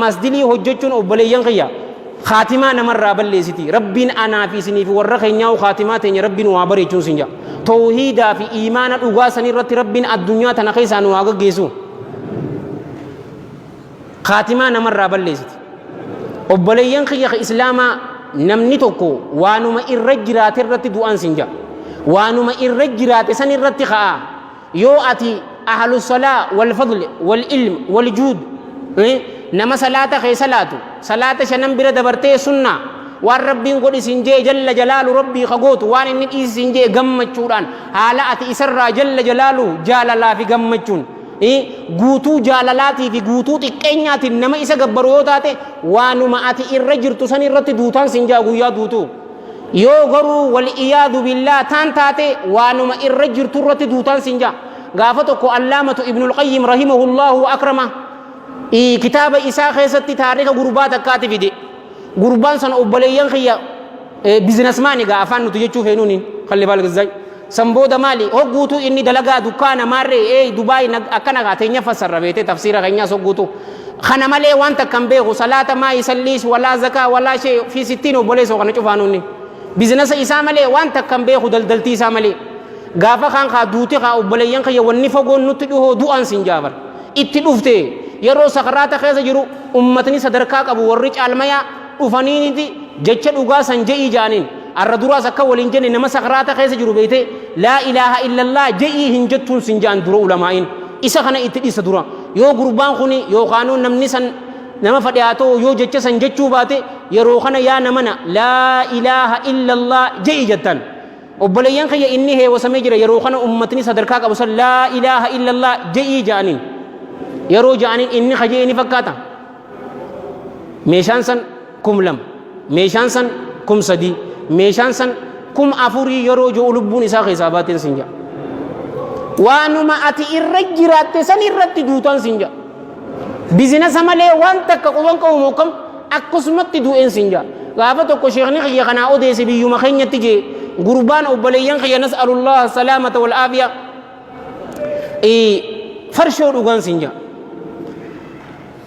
Ammaas dilii hojjechuun, obboleeyyan kiyya, khaatimaa namarraa balleessiti. Rabbiin anaa fi isinii fi warra keenyaa khaatimaa teenya Rabbiin waa bareechuun sin jedha. Tawhiidaa fi iimaana dhugaa san irratti Rabbiin addunyaa tana keessaa nu haa gaggeessu. Khaatimaa namarraa balleessiti. Obboleeyyan kiyya ka Islaamaa, namni tokko waanuma irra jiraate irratti du'an sin jedha. Waanuma irra jiraate san irratti ka'a. Yoo ati ahlu salaa wal fadl wal ilm wal juud, nama salaata kee salaatu, salaata shanan bira dabartee sunnaa waan Rabbiin godhi sin jee jalla jalaalu Rabbii ka gootu, waan inni dhiisi sin jee gammachuudhaan, haala ati isarraa jalla jalaalu jaalalaa fi gammachuun guutuu jaalalaatii fi guutuu xiqqeenyaatiin nama isa gabbaru yoo taate, waanuma ati irra jirtu san irratti duutaan sin jaa guyyaa duutuu. Yoo garuu, wal iyaadu billaa, taan taate, waanuma irra jirtu irratti duutaan sin jaa. Gaafa tokko Allaamatu Ibnul Qayyim rahimahullaahu wa akrama kitaaba isaa keessatti taarika gurbaa takkaati fide. Gurbaan sana, obboleeyyan kiyya, businessman egaa afaan nuti jechuu feenuuni kalli baal gizzaay. San booda maali hogguutu inni dalagaa dukkaana maarree ee Dubaay akkana kaa teenya fassarra beete tafsiira keenyaas hogguutu. Kana malee waan takka hin beeku, salaata maa isalliis walaa zakaa walaa shee fi sittiin, obboleessoo kana cufaanuuni. Business isaa malee waan takka hin beeku, daldaltii isaa malee. Gaafa kaan kaa duuti kaa, obboleeyyan kiyya, wanni fagoon nutti dhihoo du'an sin jaabar. Itti dhufte yeroo sakaraata keessa jiru ummatni sadarkaa qabu warri caalmayaa dhufaniiniti jecha dhugaa san je'ii ja'aniin. Arra duraas akka waliin jenne, nama sakaraata keessa jiru beeyte laa ilaaha illallah je'ii hin jettuun sin ja'an dura ulamaa'in. Isa kana itti dhisa dura. Yoo gurbaan kuni yookaanuu namni san nama fadhe haa ta'u, yoo jecha san jechuu baate, yeroo kana yaa namana laa ilaaha illallah je'i jettan. Obboleeyyan kiyya, inni heewasamee jira. Yeroo kana ummatni sadarkaa qabu san laa ilaaha illallah je'ii ja'aniin. Yeroo ja'aniin inni kaje'e ni fakkaata. Meeshaan san 2000, meeshaan san 3000, meeshaan san 4000 yeroo ji'u lubbuun isaa keessaa baateen sin ja'a. Waanuma ati irra jiraatte san irratti duutaan sin ja'a. Business malee waan takka quban qabu mokkam akkasumatti du'een sin ja'a. Gaafa tokko sheekni kiyya kanaa odeesse biyyuma keenyatti jee gurbaan, obboleeyyan kiyya, nas'alullah salaamata wal aafiya, farshoo dhugaan sin ja'a.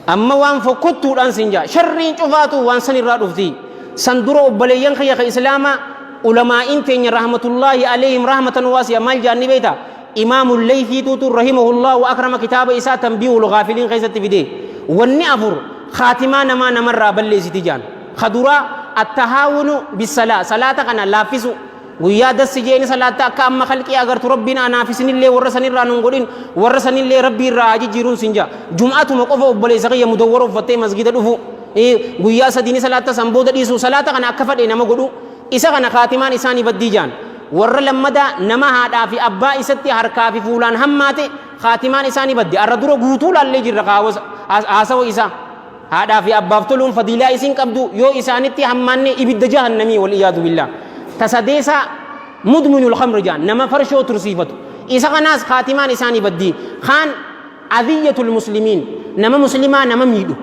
Amma waan fokkottuudhaan sin ja'a. Sharriin cufaatu waan san irraa dhufti. San dura, obboleeyyan kiyya ka Islaamaa, ulamaa'in teenya rahmatullaahi alayhim rahmatan waasi'a maal jaanni beekta? Imaamu Layfiituutu rahimahullah wa akrama kitaaba isaa Tanbiihul Ghaafiliin keessatti fide. Wanni afur khaatimaa namaa namarraa balleessiti jaan. Kaduraa attahaawunu bisalaa, salaata kana laaffisu. Guyyaa dassi jeeni salaatta akka amma khalqii agartu. Rabbiin anaaf isinillee warra sanirraa nun godhin, warra sanillee Rabbii irraa haa jijjiiruun sin jaa. Jum'atuma qofa, obboleessa kiyya, mudawwara uffattee masgida dhufu, guyyaa sadiini salaatta, san booda dhiisu, salaata kana akka fadhe nama godhu, isa kana kaatimaan isaanii baddii jaan. Warra lammadaa, nama haadhaa fi abbaa isatti harkaa fi fuulaan hammaate kaatimaan isaanii baddi. Arra dura guutuu laallee jirra haasawa isaa. Haadhaa fi abbaaf toluun fadiilaa isin qabdu, yoo isaanitti hammaanne ibidda jahannamii, wal iyaadu billah. Tasadeesaa mudminul khamri jaan, nama farshoo tursiifatu. Isa kanaas kaatimaan isaanii baddii. Kaan adiyyatul muslimiin, nama muslimaa nama miidhu.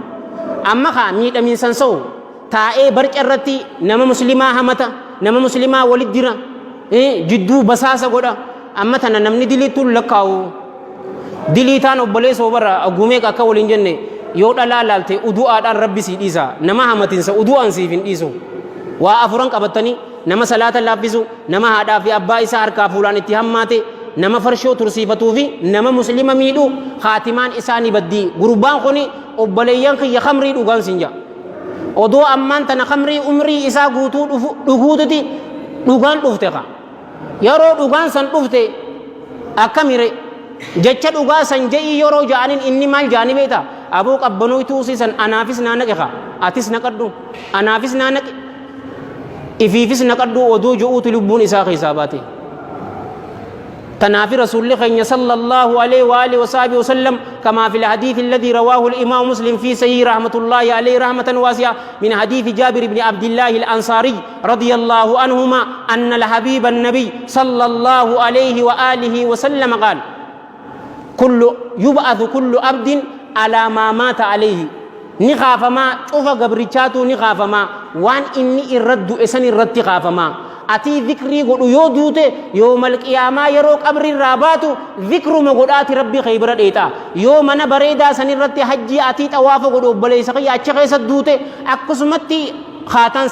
Amma kaa miidhamiinsan sa'u taa'ee barca irratti nama muslimaa hamata, nama muslimaa walit dira, jidduu basaasa godha. Amma tana namni diliittuun lakkaa'u. Dilii taan, obboleessoo, bara gumeeqa akka waliin jenne, yoo dhalaa laalte udu'aadhaan Rabbi sii dhiisa. Nama hamatinsa udu'aan siif hin dhiisu. Waa afuran qabattanii: nama salaata laaffisu, nama haadhaa fi abbaa isaa harkaa fuulaan itti hammaate, nama farshoo tursiifatuu fi nama muslima miidhu kaatimaan isaa ni baddii. Gurbaan kuni, obboleeyyan kiyya, khamrii dhugaan sin ja'a. Odoo ammaan tana khamrii umrii isaa guutuu dhuguututi dhugaan dhufte ka. Yeroo dhugaan san dhufte akkamire? Jecha dhugaa san je'ii yeroo ja'aniin inni maal ja'anii beekta? Aboo, qabbanooytuu san anaafis naa naqe kaa, atis naqadhu, anaafis naa naqe, ifiifis naqadhu oduu je'uutu lubbuun isaa keessaa baate. Tanaafi Rasuulli keenya sallallahu alaihi wa alihi wa sahbihi wasallam, kama fil hadith alladhi rawahu al-Imam Muslim fi sahih rahmatullahi alayhi rahmatan wasi'a min hadith Jabir ibn Abdullah al-Ansari radiyallahu anhuma anna al-habib an-nabi sallallahu alayhi wa alihi wa sallam qala: kullu yub'athu kullu abdin ala ma mata alayhi. Ni kaafamaa cufa gabrichaatu, ni kaafamaa waan inni irra du'e san irratti kaafamaa. Atii zikrii godhu yoo duute, yoomal qiyaamaa yeroo qabri irraa baatu zikruma godhaati Rabbii kee bira dheexa. Yoo mana bareedaa san irratti hajjii atii xawaafa godhu, obboleessa kiyya, achi keessa duute, akkasumatti kaataan.